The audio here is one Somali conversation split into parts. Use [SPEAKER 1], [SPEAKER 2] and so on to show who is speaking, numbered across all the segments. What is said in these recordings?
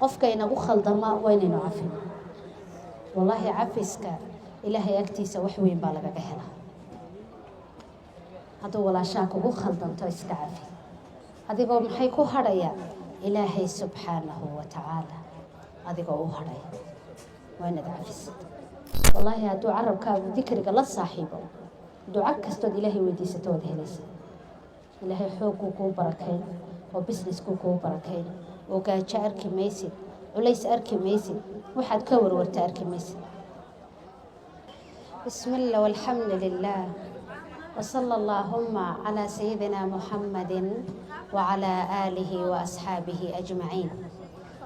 [SPEAKER 1] Qofka inagu khaldama waa inaynu cafino. Wallaahi, cafiska Ilaahay agtiisa wax weyn baa lagaga helaa. Hadduu walaashaa kugu khaldanto, iska cafi, adigoo maxay ku hadhaya Ilaahay subxaanahu wa tacaala, adigoo u hadhaya waa inaad cafisid. Wallaahi, hadduu carabkaagu dikriga la saaxiibo, duco kastood Ilaahay weydiisato waad helaysa. Ilaahay xoogguu kuu barakayn oo business-kuu kuu barakayn oo gaajo arki maysid, culays arki maysid, waxaad ka warwarta arki maysid. بسم الله والحمد لله وصلى اللهم على سيدنا محمد وعلى آله وأصحابه أجمعين.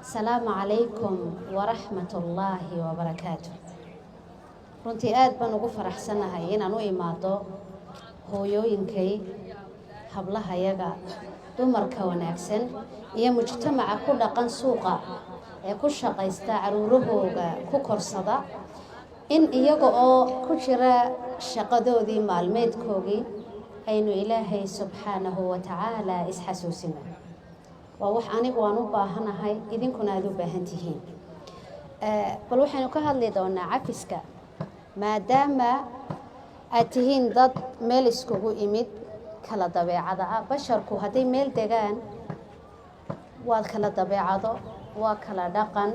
[SPEAKER 1] السلام عليكم ورحمة الله وبركاته. Runtii aad baan ugu faraxsanahay inaan u imaado hooyooyinkay, hablahayaga, dumarka wanaagsan iyo mujtamaca ku dhaqan suuqa ee ku shaqaysta, caruurahooga ku korsada, in iyaga oo ku jira shaqadoodii maalmeedkoogii aynu Ilaahay subxaanahu wa tacaala isxasuusino. Waa wax anigu waan u baahanahay, idinkuna aada u baahan tihiin. Bal waxaynu ka hadli doonaa cafiska, maadaama aad tihiin dad meel iskugu imid, kala dabeecada ah. Basharku hadday meel degaan waa kala dabeecado, waa kala dhaqan.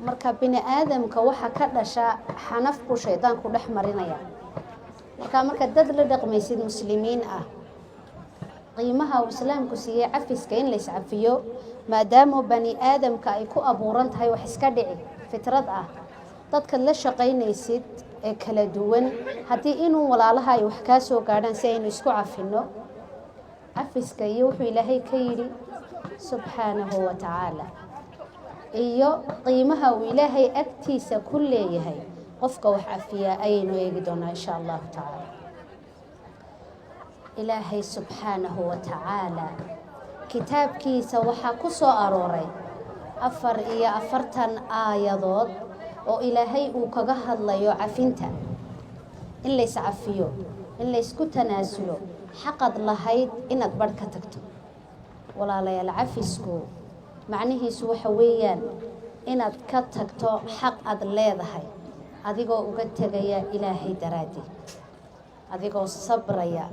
[SPEAKER 1] Marka bini aadamka waxaa ka dhasha xanaf buu shaydaanku dhex marinaya. Marka marka dad la dhaqmaysid muslimiin ah, qiimaha uu Islaamku siiyey cafiska, in la iscafiyo, maadaama bani aadamka ay ku abuuran tahay wax iska dhici fitrad ah, dadkaad la shaqaynaysid ee kala duwan, haddii inuu walaalaha ay wax kaa soo gaadhaan, si aynu isku cafinno, cafiska iyo wuxuu Ilaahay ka yidhi subxaanahu wa tacaala iyo qiimaha uu Ilaahay agtiisa ku leeyahay qofka wax cafiyaa ayaynu eegi doonaa, insha Allahu tacaala. Ilaahay subxaanahu wa tacaala kitaabkiisa waxaa ku soo arooray 44 aayadood oo Ilaahay uu kaga hadlayo cafinta, in lays cafiyo, in laysku tanaasulo, xaqad lahayd inaad barh ka tagto. Walaalayaal, cafisku macnihiisu waxa weeyaan inaad ka tagto xaq aad leedahay, adigoo uga tegaya Ilaahay daraaddii, adigoo sabraya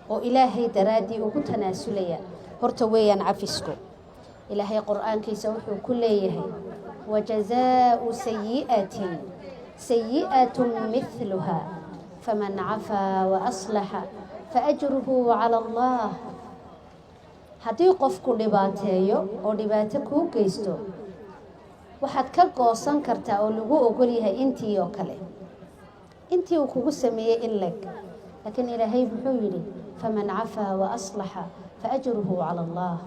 [SPEAKER 1] oo Ilaahay daraaddii ugu tanaasulaya. Horta weeyaan cafisku. Ilaahay Qur-aankiisa wuxuu ku leeyahay: وجزاء سيئة سيئة مثلها فمن عفا وأصلح فأجره على الله. Haddii qofku dhibaateeyo oo dhibaato kuu geysto, waxaad ka goosan kartaa oo lagu ogol yahay intii oo kale, intii uu kugu sameeyey in leg. Laakiin Ilaahay muxuu yidhi? فمن عفا وأصلح فأجره على الله.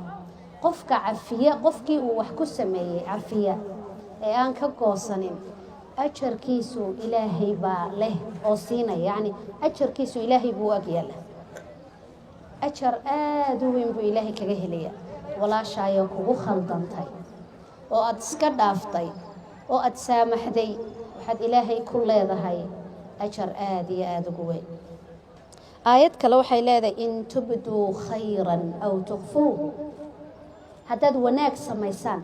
[SPEAKER 1] Qofka cafiya qofkii uu wax ku sameeyey, cafiya ee aan ka goosanin, ajarkiisu Ilaahay baa leh oo siinaya. Yacni ajarkiisu Ilaahay buu ag yaala, ajar aada u weyn buu Ilaahay kaga helaya. Walaashaayoo kugu khaldantay oo aada iska dhaaftay oo aada saamaxday, waxaad Ilaahay ku leedahay ajar aada iyo aada ugu weyn. Aayad kale waxay leedahay: إن تبدوا خيرا أو تخفوه. Haddaad wanaag samaysaan,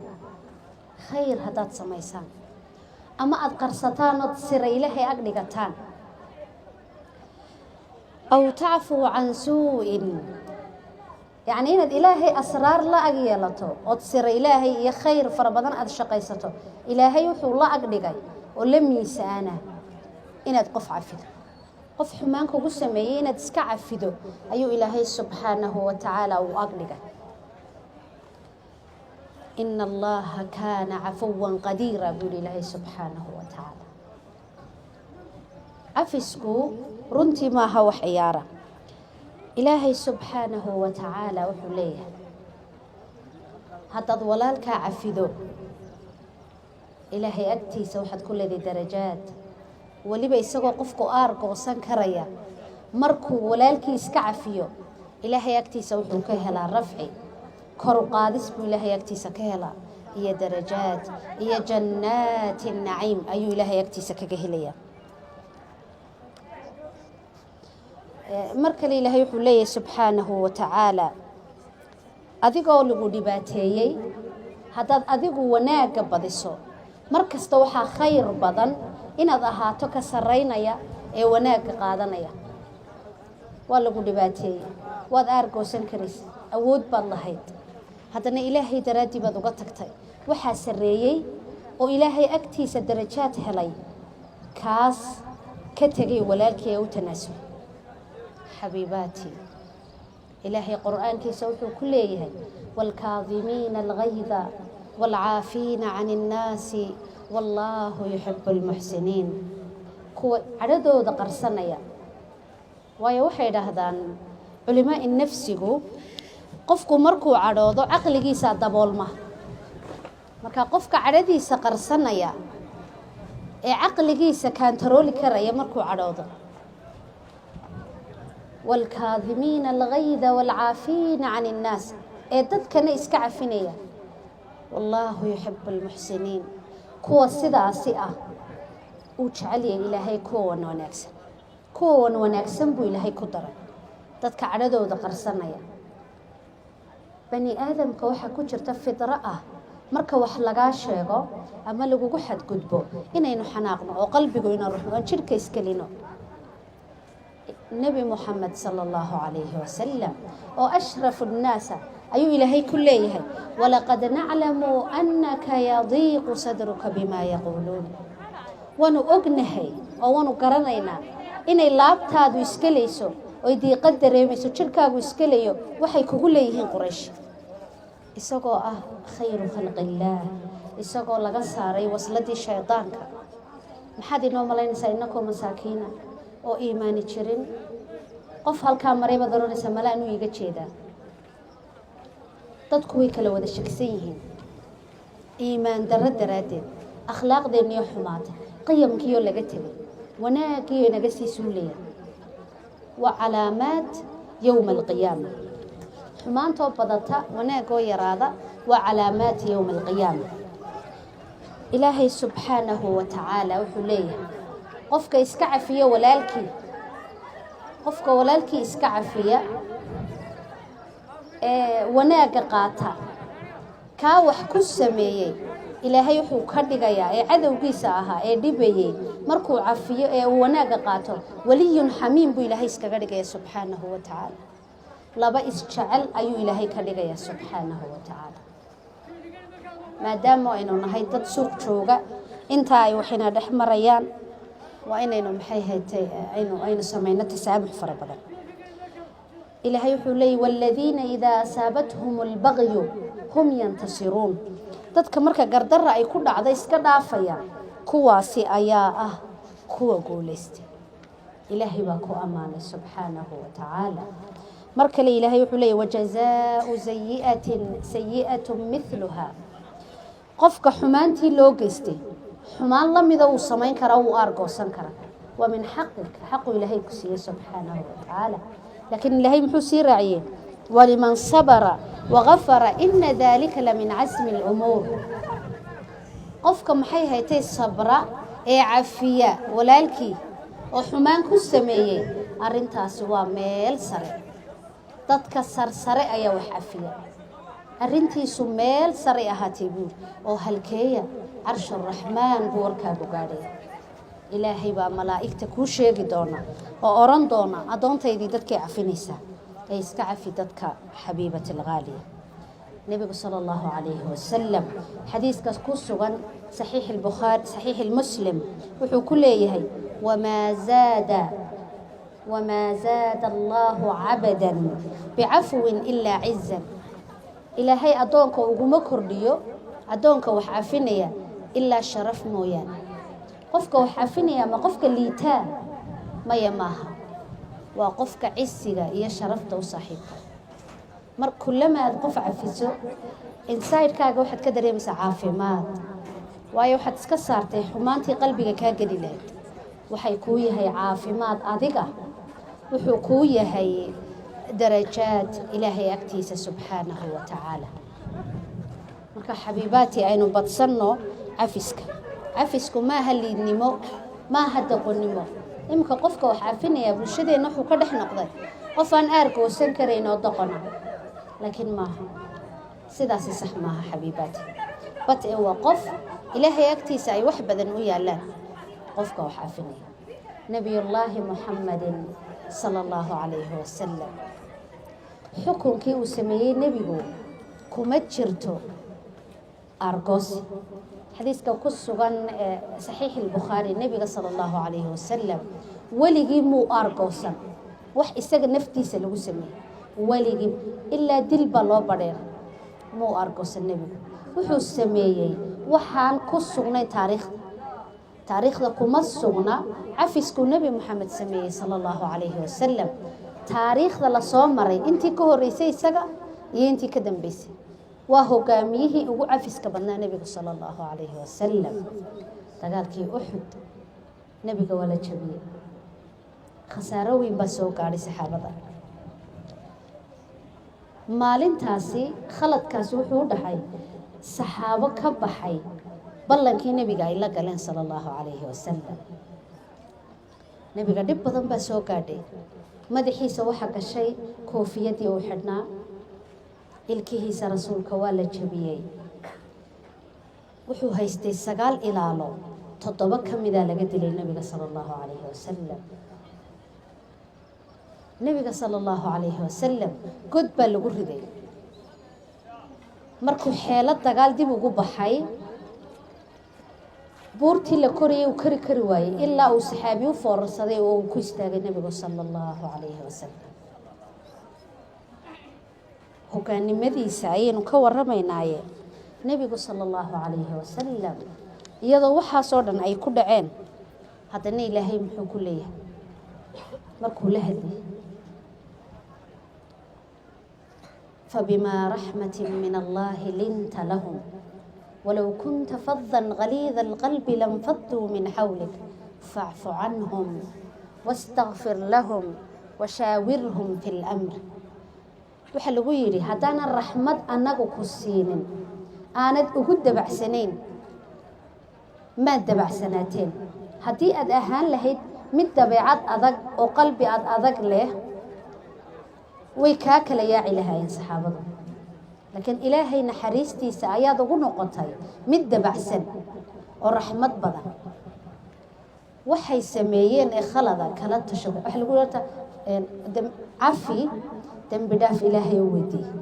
[SPEAKER 1] khayr haddaad samaysaan ama aada qarsataan ood sira Ilaahay ag dhigataan, أو تعفوا عن سوء, yacni inaad Ilaahay asraar la ag yeelato ood sira Ilaahay iyo khayr fara badan aada shaqaysato, Ilaahay wuxuu la ag dhigay oo la miisaana inaad qof cafido. Qof xumaan kugu sameeyey inaad iska cafido ayuu Ilaahay subxaanahu wa tacaala uu ag dhigay. إن الله كان عفوا قديرا, buu yihi Ilaahay subxaanahu wa tacaala. Cafisku runtii maaha wax ciyaara. Ilaahay subxaanahu wa tacaala wuxuu leeyahay: haddaad walaalkaa cafido, Ilaahay agtiisa waxaad ku leedahay darajaad. Weliba isagoo qofku aar goosan karaya, markuu walaalkii iska cafiyo, Ilaahay agtiisa wuxuu ka helaa rafci, kor u qaadis buu Ilaahay agtiisa ka helaa, iyo darajaad iyo jannaati naciim ayuu Ilaahay agtiisa kaga helayaa. Mar kale Ilaahay wuxuu leeyahay subxaanahu wa tacaala: adigoo lagu dhibaateeyey Haddaad adigu wanaagga badiso mar kasta, waxaa khayr badan inaad ahaato ka sarraynaya ee wanaagga qaadanaya. Waa lagu dhibaateeyey, waad aargoosan karaysa, awood baad lahayd, haddana Ilaahay daraaddii baad uga tagtay. Waxaa sarreeyey oo Ilaahay agtiisa darajaad helay kaas ka tegay walaalkii ee u tanaasul. Xabiibaati, Ilaahay Qur'aankiisa wuxuu ku leeyahay: "Waalkaadimiina algayda waalcaafiina can innaasi wallaahu yuxibu almuxsiniin." Kuwa cadhadooda qarsanaya. Waayo, waxay idhaahdaan culimaai nafsigu, qofku markuu cadhoodo caqligiisaa daboolma. Marka qofka cadhadiisa qarsanaya ee caqligiisa kaantarooli karaya markuu cadhoodo, "waalkaadimiina algayda waalcaafiina can innaas", ee dadkana iska cafinaya, "wallaahu yuxibu almuxsiniin", kuwa sidaasi ah uu jecel yahay Ilaahay. Kuwa wan wanaagsan, kuwa wan wanaagsan buu Ilaahay ku daray dadka cadhadooda qarsanaya. Bani aadamka waxaa ku jirta fidro ah, marka wax lagaa sheego ama lagugu xadgudbo, inaynu xanaaqno oo qalbigu ina ruxmo oon jidhka iskelino. Nebi Moxamed sala allahu calayhi wasalam, oo ashrafu nnaasa, ayuu Ilaahay ku leeyahay: "Walaqad naclamu annaka yadiiqu sadruka bimaa yaquuluun." Waanu ognahay oo waanu garanaynaa inay laabtaadu iskelayso oy diiqad dareemayso, jidhkaagu iskelayo waxay kugu leeyihiin Quraysh. Isagoo ah khayru khalqillaah, isagoo laga saaray wasladii shaydaanka, maxaad inoo malaynaysaa inakoo masaakiina oo iimaani jirin? Qof halkaa maray baad oranaysaa, mala anuu iiga jeedaa. Dadku way kala wada shegsan yihiin iimaan darro daraaddeed, akhlaaqdeenniyo xumaata, qiyamkiiyoo laga tegay, wanaagiiyo naga sii suulaya. Waa calaamaad yowma alqiyaama. Xumaantoo badata, wanaagoo yaraada, waa calaamaat yowma alqiyaama. Ilaahay subxaanahu wa tacaala wuxuu leeyahay: qofka iska cafiya walaalkii, qofka walaalkii iska cafiya ee wanaagga qaata, kaa wax ku sameeyey Ilaahay wuxuu ka dhigayaa, ee cadowgiisa ahaa ee dhibayey, markuu cafiyo ee uu wanaagga qaato, waliyun xamiim buu Ilaahay iskaga dhigaya subxaanahu wa tacaala. Laba isjecel ayuu Ilaahay ka dhigayaa subxaanahu wa tacaala. Maadaama aynu nahay dad suuq jooga, intaa ay waxayna dhex marayaan, waa inaynu, maxay haytay, aynu samayno tasaamux fara badan. Ilaahay wuxuu leeyay: "Waaladiina idaa asaabathum albagyu hum yantasiruun." Dadka marka gardara ay ku dhacda iska dhaafaya, kuwaasi ayaa ah kuwa guulaystay. Ilaahay baa ku ammaanay subxaanahu wa tacaala. Mar kale Ilaahay wuxuu leeyay: "Wajazaau sayi'atin sayi'atu mithluha." Qofka xumaantii loo geystay xumaan la mida wuu samayn karaa, wuu aargoosan karaa, waa min xaqik, xaqu Ilaahay ku siiyey subxaanahu wa tacaala. Laakiin Ilaahay muxuu sii raaciyey? "Waliman sabara wagafara ina dalika la min casmi alumuur." Qofka, maxay haytay, sabra ee cafiya walaalkii oo xumaan ku sameeyey, arrintaasi waa meel sare. Dadka sarsare ayaa wax cafiya. Arrintiisu meel saray ahaatay buuri, oo halkeeya? Carshuraxmaan buu warkaagu gaadhaya. Ilaahay baa malaa'igta kuu sheegi doona oo odhan doona: "Addoontaydii dadkay cafinaysaa ee iska cafi dadka." Xabiibat alghaaliya, Nebigu sala allahu calayhi wasalam, xadiiskaas ku sugan saxiix albukhaari, saxiix almuslim, wuxuu ku leeyahay: Wamaa zaada Allahu cabdan bicafwin ilaa cizan." Ilaahay addoonka uguma kordhiyo, addoonka wax cafinaya, ilaa sharaf mooyaane. Qofka wax cafinaya ma qofka liitaa? Maya, maaha. Waa qofka cisiga iyo sharafta u saaxiibka. Mar kullama aad qof cafiso, insidekaaga waxaad ka dareemaysaa caafimaad, waayo waxaad iska saartay xumaantii qalbiga kaa geli lahayd. Waxay kuu yahay caafimaad adiga, wuxuu kuu yahay darajaad Ilaahay agtiisa subxaanahu wa tacaala. Marka xabiibaati, aynu badsanno cafiska. Cafisku maaha liidnimo, maaha doqonnimo. Iminka qofka wax cafinaya bulshadeenna wuxuu ka dhex noqday qof aan aargoosan karayn oo doqona, laakiin maaha sidaasi, sax maaha xabiibaati. Bat ee waa qof Ilaahay agtiisa ay wax badan u yaallaan, qofka wax cafinaya. Nebiyullaahi Muxamedin sala Allahu calayhi wasalam, xukunkii uu sameeyey nebigu kuma jirto argoosi. Xadiiska ku sugan Saxiix Albukhaari, nebiga sala Allahu calayhi wasalam weligii muu argoosan wax isaga naftiisa lagu sameeyey. Weligii ilaa dil baa loo badheer, muu argoosan nebigu. Wuxuu sameeyey waxaan ku sugnayn taariikhda. Taariikhda kuma sugna cafiskuu Nebi Moxamed sameeyey sala Allahu calayhi wasalam. Taariikhda lasoo maray, intii ka horreysay isaga iyo intii ka dambeysay, waa hogaamiyihii ugu cafiska badnaa nebigu sala Allahu calayhi wasalam. Dagaalkii Uxud nebiga waa la jabiyey, khasaaro weyn baa soo gaadhay saxaabada maalintaasi. Khaladkaasi wuxuu u dhaxay saxaabo ka baxay ballankii nebiga ay la galeen sala Allahu calayhi wasalam. Nebiga dhib badan baa soo gaadhay. Madaxiisa waxaa gashay koofiyadii uu xidhnaa, ilkihiisa rasuulka waa la jabiyey. Wuxuu haystay 9 ilaalo, 7 ka midaa laga dilay nebiga sala Allahu calayhi wasalam. Nebiga sala Allahu calayhi wasalam god baa lagu riday. Markuu xeelo dagaal dib ugu baxay, buurtii la korayay uu kari kari waayey, ilaa uu saxaabi u foorarsaday oo uu ku istaagay nebigu sala Allahu calayhi wasalam. Hogaannimadiisa ayaynu ka warramaynaaye, nebigu sala Allahu calayhi wasalam iyadoo waxaasoo dhan ay ku dhaceen, haddana Ilaahay muxuu ku leeyahay markuu la hadlayay? "Fabimaa raxmatin min Allahi linta lahum, walow kunta fadan galiida alqalbi lanfaduu min xawlik, facfu canhum wastakfir lahum washaawirhum fi lamr." Waxaa lagu yidhi, haddaanan raxmad annagu ku siinin, aanad ugu dabacsanayn, maad dabacsanaateen. Haddii aad ahaan lahayd mid dabeecad adag oo qalbi ad adag leh, way kaa kala yaaci lahaayeen saxaabadu. Laakiin Ilaahay naxariistiisa ayaad ugu noqotay mid dabacsan oo raxmad badan. Waxay sameeyeen ee khalada kala tasho. Waxa lagu horta cafi, dembi dhaaf Ilaahay u weydiiyey.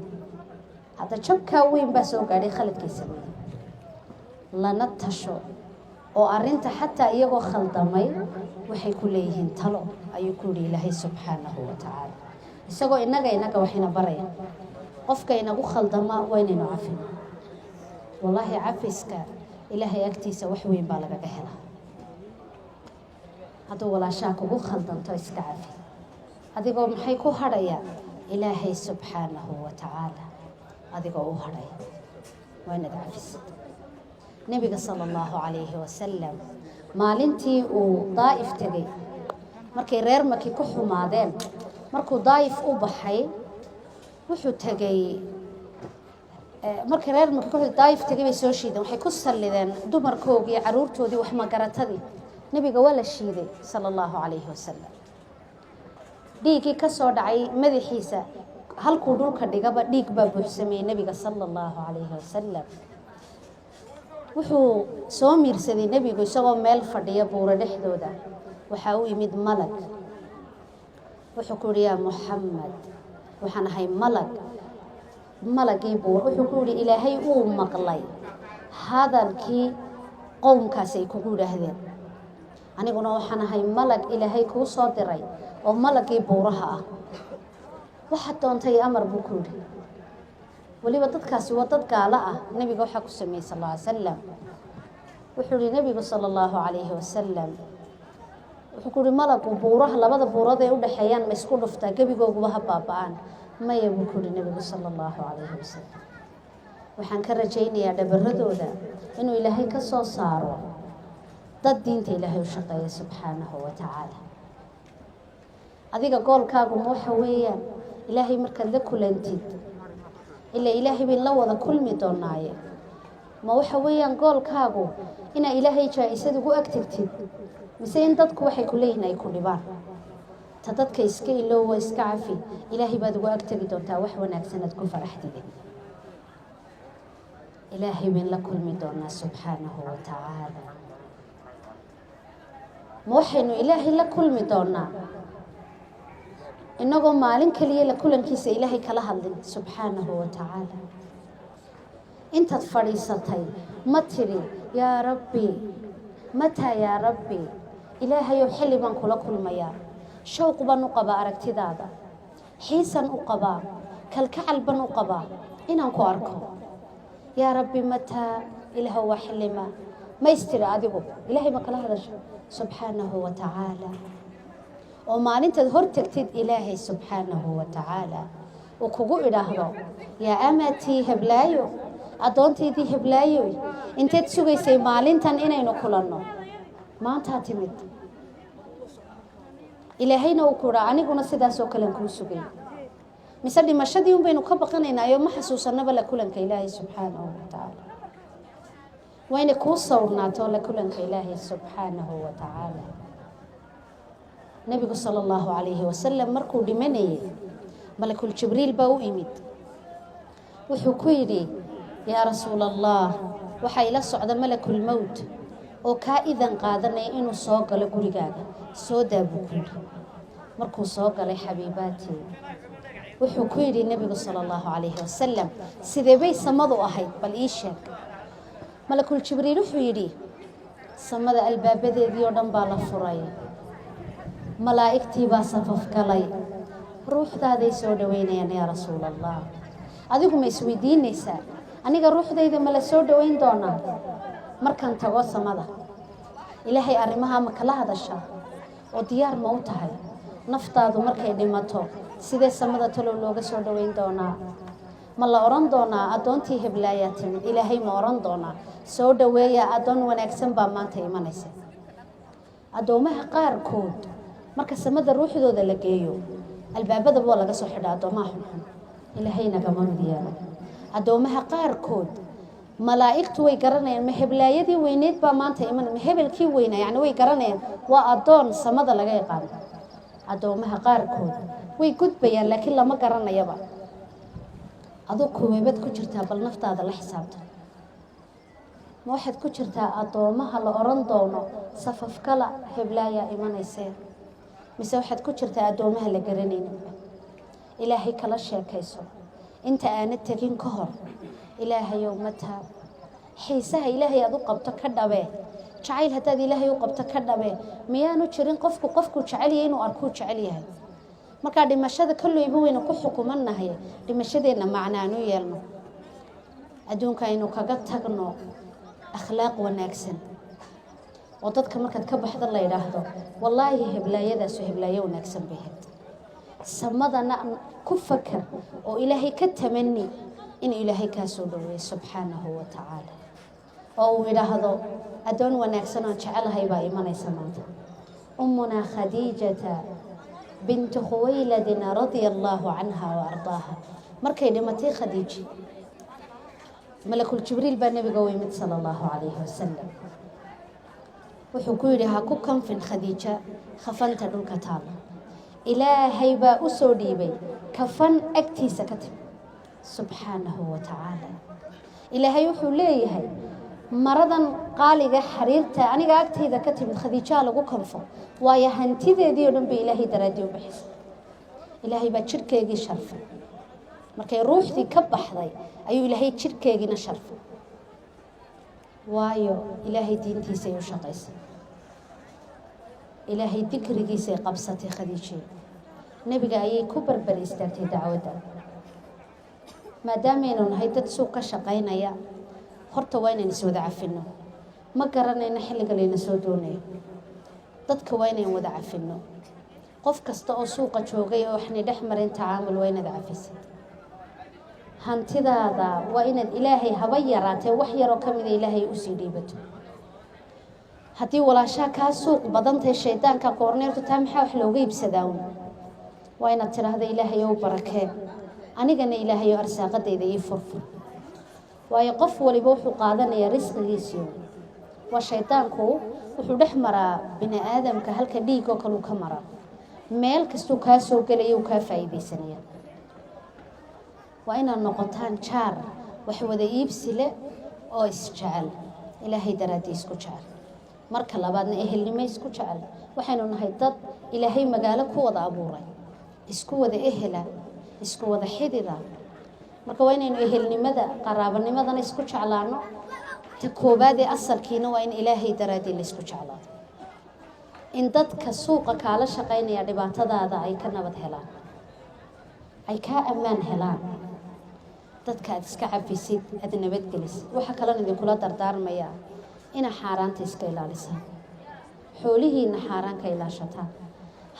[SPEAKER 1] Hadda jabkaa weyn baa soo gaadhay khaladkay sameeyey, lana tasho oo arrinta xataa iyagoo khaldamay waxay ku leeyihiin talo, ayuu ku yihi Ilaahay subxaanahu wa tacaala, isagoo innaga waxayna baraya: qofka inagu khaldama waa inaynu cafino. Wallaahi, cafiska Ilaahay agtiisa wax weyn baa lagaga helaa. Hadduu walaashaa kugu khaldanto, iska cafi, adigoo maxay ku hadhaya? Ilaahay subxaanahu wa tacaala adigoo u hadhaya waa inaad cafisid. Nebiga sala Allahu calayhi wasalam maalintii uu Daa'if tegey, markay reer Maki ku xumaadeen, markuu Daa'if u baxay, wuxuu tegey, markay reer Maki ku Daa'if tegay bay soo shiideen, waxay ku sallideen dumarkoogii, caruurtoodii, wax magaratadii. Nebiga waa la shiiday sala Allahu calayhi wasalam. Dhiiggii ka soo dhacay madaxiisa, halkuu dhulka dhigaba dhiig baa buuxsameeyey. Nebiga sala Allahu calayhi wasalam wuxuu soo miirsaday, nebigu isagoo meel fadhiya buuro dhexdooda, waxaa u yimid malag. Wuxuu ku yihi, "Yaa Muxamed, waxaan ahay malag, malagii buur." Wuxuu ku yihi, "Ilaahay uu maqlay hadalkii qowmkaasi ay kugu yidhaahdeen. Aniguna waxaan ahay malag Ilaahay kuu soo diray oo malagii buuraha ah. Waxaad doontay amar," buu ku yidhi. Weliba dadkaasi waa dad gaalo ah. Nebiga waxaa ku sameeyey sal alla ly salam. Wuxuu yihi nebigu sala Allahu calayhi wasalam, wuxuu ku yihi malagu, "Buuraha, labada buurood ee u dhexeeyaan ma isku dhuftaa, gebigooguba ha baaba-aan?" "Maya," buu ku yihi nebigu sala Allahu calayhi wasalam. "Waxaan ka rajaynayaa dhabaradooda inuu Ilaahay ka soo saaro dad diinta Ilaahay u shaqeeya subxaanahu wa tacaala." Adiga goolkaagu ma waxa weeyaan Ilaahay markaad la kulantid? Ilaa Ilaahay bayn la wada kulmi doonaaye, ma waxa weeyaan goolkaagu inaa Ilaahay jaa-isad ugu agtegtid, mise in dadku waxay ku leeyihin ay ku dhibaan? Ta dadka iska iloowa, iska cafi, Ilaahay baad ugu agtegi doontaa wax wanaagsan aad ku faraxdide. Ilaahay bayn la kulmi doonaa subxaanahu wa tacaala. Ma waxaynu Ilaahay la kulmi doonaa inagoo maalin keliya la kulankiisa Ilaahay kala hadlin subxaanahu wa tacaala? Intaad fadhiisatay ma tidhi, "Yaa Rabbi, mataa? Yaa Rabbi, Ilaahayow, xilli baan kula kulmayaa. Shawq baan u qabaa aragtidaada, xiisan u qabaa, kalkacal baan u qabaa inaan ku arko. Yaa Rabbi, mataa? Ilaah, waa xillima?" Ma istiri adigu? Ilaahay ma kala hadasho subxaanahu wa tacaala? Oo maalintaad hor tagtid Ilaahay subxaanahu wa tacaala uu kugu idhaahdo, "Yaa amatii heblaayo, addoontaydii heblaayoy, inteed sugaysay maalintan inaynu kulanno? Maantaa timid." Ilaahayna uu ku idhaa, "Aniguna sidaasoo kalean kuu sugay." Mise dhimashadii un baynu ka baqanaynaayo ma xasuusanaba la kulanka Ilaahay subxaanahu wa tacaala? Waa inay kuu sawrnaato la kulanka Ilaahay subxaanahu wa tacaala. Nebigu sala Allahu calayhi wasalam markuu dhimanayay, Malakul Jibriil baa u imid. Wuxuu ku yidhi, "Yaa Rasuul Allah, waxaa ila socda Malakul Mowt oo kaa idan qaadanaya inuu soo galo gurigaaga. Soo daa," buu ku yidhi. Markuu soo galay, xabiibaatii, wuxuu ku yidhi nebigu sala Allahu calayhi wasalam, "Sidee bay samadu ahayd? Bal ii sheeg." Malakul Jibriil wuxuu yidhi, "Samada albaabadeedii oo dhan baa la furay, malaa'igtii baa safaf galay, ruuxdaaday soo dhoweynayaan, yaa Rasuul Allah." Adigu ma isweydiinaysaa, aniga ruuxdayda ma la soo dhoweyn doonaa markaan tago samada? Ilaahay arrimahaa ma kala hadashaa oo diyaar ma u tahay? Naftaadu markay dhimato, sidee samada talow looga soo dhoweyn doonaa? Ma la odhan doonaa, "Addoontii heblaayaa timid"? Ilaahay ma odhan doonaa, "Soo dhoweeya, addoon wanaagsan baa maanta imanaysa"? Addoomaha qaarkood marka samada ruuxdooda la geeyo, albaabadaba waa laga soo xidha. Addoomaha xunxun Ilaahay nagama mid yeelo. Addoomaha qaarkood malaa'igtu way garanayaan, ma heblaayadii weyneyd baa maanta iman, ma hebelkii weynaa? Yacni way garanayaan, waa addoon samada laga yaqaano. Addoomaha qaarkood way gudbayaan, laakiin lama garanayaba. Aduu kuweebad ku jirtaa? Bal naftaada la xisaabta. Ma waxaad ku jirtaa addoomaha la odhan doono, "Safafkala, heblaayaa imanaysee"? Mise waxaad ku jirtaa addoomaha la garanayninba? Ilaahay kala sheekayso inta aanad tegin ka hor. Ilaahayow, mataa? Xiisaha Ilaahay aad u qabto ka dhabee. Jacayl haddaad Ilaahay u qabto, ka dhabee. Miyaanu jirin qofku qofkuu jecel yahay inuu arkuu jecel yahay? Markaa dhimashada kollayba waynu ku xukumannahay. Dhimashadeenna macnaanu yeelno, adduunka aynu kaga tagno akhlaaq wanaagsan, oo dadka markaad ka baxda la yidhaahdo, "Wallaahi, heblaayadaasu heblaayo wanaagsan bay ahayd." Samadana ku fakar oo Ilaahay ka tamani inuu Ilaahay kaa soo dhoweeyo subxaanahu wa tacaala, oo uu yidhaahdo, "Addoon wanaagsan oon jecelahay baa imanaysa maanta." Ummunaa Khadiijata bintu Khuwayladin radia Allaahu canha wa ardaaha, markay dhimatay Khadiiji, Malakul Jibriil baa nebiga u yimid sala Allahu calayhi wasalam. Wuxuu ku yidhi, "Ha ku kanfin Khadiija khafanta dhulka taala. Ilaahay baa u soo dhiibay kafan agtiisa ka timi subxaanahu wa tacaala. Ilaahay wuxuu leeyahay, maradan qaaliga xariirta aniga agtayda ka timid Khadiijaha lagu kanfo, waayo hantideedii oo dhan bay Ilaahay daraaddii u bixisay. Ilaahay baa jidhkeegii sharfay. Markay ruuxdii ka baxday ayuu Ilaahay jidhkeegiina sharfay, waayo Ilaahay diintiisay u shaqaysay, Ilaahay dikrigiisay qabsatay. Khadiijay nebiga ayay ku barbar istaagtay dacwadda. Maadaamaynu nahay dad suuq ka shaqaynaya, horta waa inaynu iswada cafinno. Ma garanayno xilliga layna soo doonayo. Dadka waa inayn wada cafinno. Qof kasta oo suuqa joogay oo waxnay dhex marin tacaamul, waa inaad cafisid. Hantidaada waa inaad Ilaahay haba yaraatee wax yaroo ka mida Ilaahay usii dhiibato. Haddii walaashaa kaa suuq badantahay, shaydaanka koorneertu taa maxaa wax looga iibsadaa un, waa inaad tidhaahda, "Ilaahay ow, barakee anigana. Ilaahay oo arsaaqadayda ii furfur." Waayo qof waliba wuxuu qaadanayaa risqigiisiyo. Waa shaydaanku wuxuu dhex maraa bini aadamka halka dhiig oo kale uu ka maraa. Meel kastuu kaa soo gelaya, uu kaa faa'iidaysanaya. Waa inaad noqotaan jaar wax wada iibsi leh. oo isjecel, Ilaahay daraaddii isku jecel. Marka labaadna ehelnimo isku jecel. Waxaynu nahay dad Ilaahay magaalo ku wada abuuray, isku wada ehela, isku wada xidida. Marka waa inaynu ehelnimada, qaraabanimadana isku jeclaano. Ta koobaad ee asalkiina waa in Ilaahay daraaddii la isku jeclaado, in dadka suuqa kaala shaqaynaya dhibaatadaada ay ka nabad helaan, ay kaa ammaan helaan, dadka aad iska cafisid, aada nabadgelisid. Waxaa kaloo idinkula dardaarmayaa inaa xaaraanta iska ilaalisaan, xoolihiina xaaraan ka ilaashataan.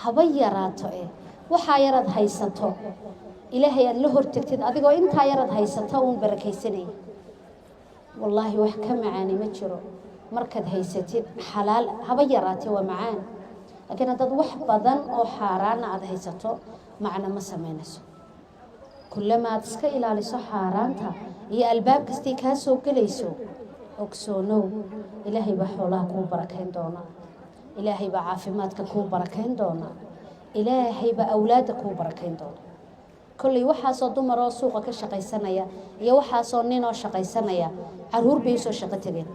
[SPEAKER 1] Haba yaraato waxaa yaraad haysato Ilaahay aada la hortagtid, adigoo intaa yaraad haysato uun barakaysanaya. Wallaahi wax ka macaani ma jiro markaad haysatid xalaal, haba yaraatee waa macaan. Laakiin haddaad wax badan oo xaaraana aada haysato, macno ma samaynayso. Kullama aad iska ilaaliso xaaraanta iyo albaab kastay kaa soo gelayso, ogsoonow Ilaahay baa xoolaha kuu barakayn doona, Ilaahay baa caafimaadka kuu barakayn doona, Ilaahay baa awlaadda kuu barakayn doona. Kolley waxaasoo dumar oo suuqa ka shaqaysanaya iyo waxaasoo ninoo shaqaysanaya caruur bay usoo shaqo tegeen.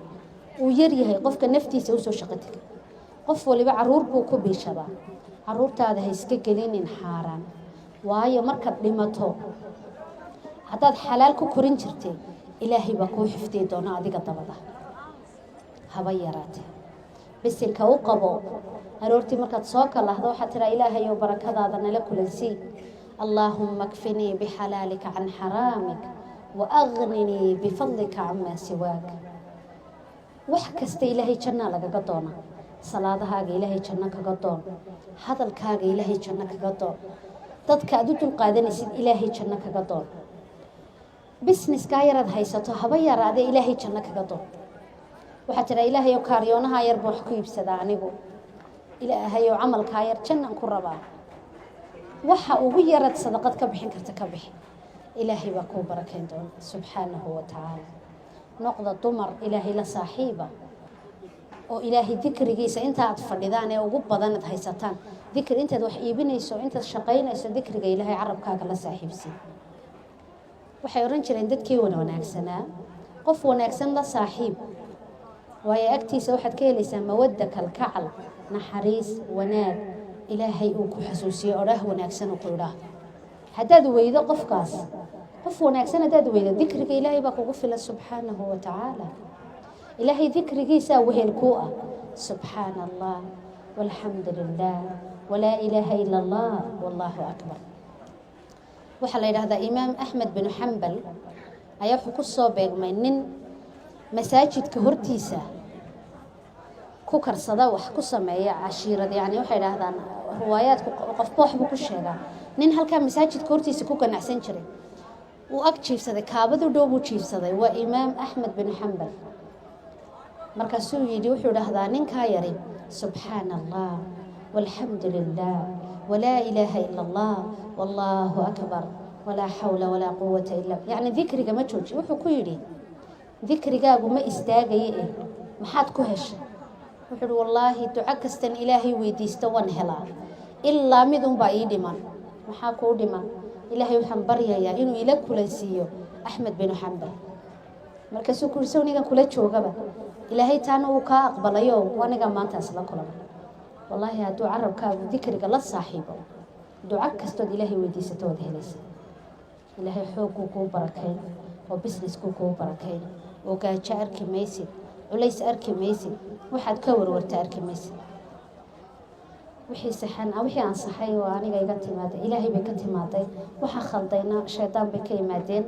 [SPEAKER 1] Uu yaryahay qofka naftiisa usoo shaqo tegay. Qof waliba caruur buu ku biishadaa. Caruurtaada ha iska gelinin xaaraan, waayo markaad dhimato, haddaad xalaal ku korin jirtay, Ilaahay baa kuu xifdiyi doona adiga dabada. Haba yaraatee bisinka u qabo. Aroortii markaad soo kalahdo waxaad tiraa, "Ilaahayow, barakadaada nala kulansii. Allaahumma kfinii bixalaalika can xaraamik wa agninii bifadlika camaa siwaak." Wax kasta Ilaahay jannaa lagaga doonaa. Salaadahaaga Ilaahay janno kaga doon, hadalkaaga Ilaahay janno kaga doon, dadka aad u dulqaadanaysid Ilaahay janno kaga doon, businesskaa yaraad haysato haba yaraadee Ilaahay janno kaga doon. Waxaad tidhaa, "Ilaahayow, kaaryoonahaa yar baan wax ku iibsadaa anigu. Ilaahayow, camalkaa yar jannaan ku rabaa." Waxa ugu yaraad sadaqad ka bixin karta ka bixi, Ilaahay baa kuu barakayn doona subxaanahu wa tacaala. Noqda dumar Ilaahay la saaxiiba oo Ilaahay dikrigiisa inta aad fadhidaan ee ugu badan aad haysataan dikri. Intaad wax iibinayso, intaad shaqaynayso, dikriga Ilaahay carabkaaga la saaxiibsii. Waxay odhan jireen dadkii wanaagsanaa, qof wanaagsan la saaxiib, waayo agtiisa waxaad ka helaysaa mawadda, kalkacal, naxariis, wanaag Ilaahay uu ku xasuusiyo, odhaah wanaagsan uu ku idhaah. Haddaad weydo qofkaas, qof wanaagsan haddaad weydo, dikriga Ilaahay baa kugu filan subxaanahu wa tacaala. Ilaahay dikrigiisaa wehel kuu ah. Subxaana Allah walxamdu lilah walaa ilaaha ila Allah wallahu akbar. Waxaa la yidhahdaa Imaam Axmed binu Xambal ayaa wuxuu ku soo beegmay nin masaajidka hortiisa ku karsada, wax ku sameeya cashiirad. Yani waxay idhaahdaan riwaayaadku qofba waxbuu ku sheegaa. Nin halkaa masaajidka hortiisa ku ganacsan jiray wuu ag jiifsaday, kaabadu dhow buu jiifsaday. Waa Imaam Axmed binu Xambal. Markaasuu yidhi, wuxuu idhaahdaa ninkaa yari, "Subxaana Allah walxamdu lilah walaa ilaaha ila Allah wallahu akbar walaa xawla walaa quwata illa." Yacni dikriga ma jooji. Wuxuu ku yidhi, "Dikrigaagu ma istaagaye maxaad ku heshay?" Wuxuu uhi, "Wallaahi, duco kastan Ilaahay weydiisto waan helaa, ilaa mid unbaa ii dhiman." "Maxaa kuu dhiman?" "Ilaahay waxaan baryayaa inuu ila kulansiiyo Axmed binu Xambal." Markaasuu ku yiri, "Sawnigan kula joogaba, Ilaahay taana uu kaa aqbalayo, aniga maanta isla kulanay." Wallaahi hadduu carabkaagu dikriga la saaxiibo, duco kastood Ilaahay weydiisato waad helaysa. Ilaahay xoogguu kuu barakayn oo businesskuu kuu barakayn oo gaajo arki maysid, culays arki maysid, waxaad ka warwarta arki maysid. Wixii saxan, wixii aan saxay oo aniga iga timaaday, Ilaahay bay ka timaaday. Waxa khaldayna shaydaan bay ka yimaadeen.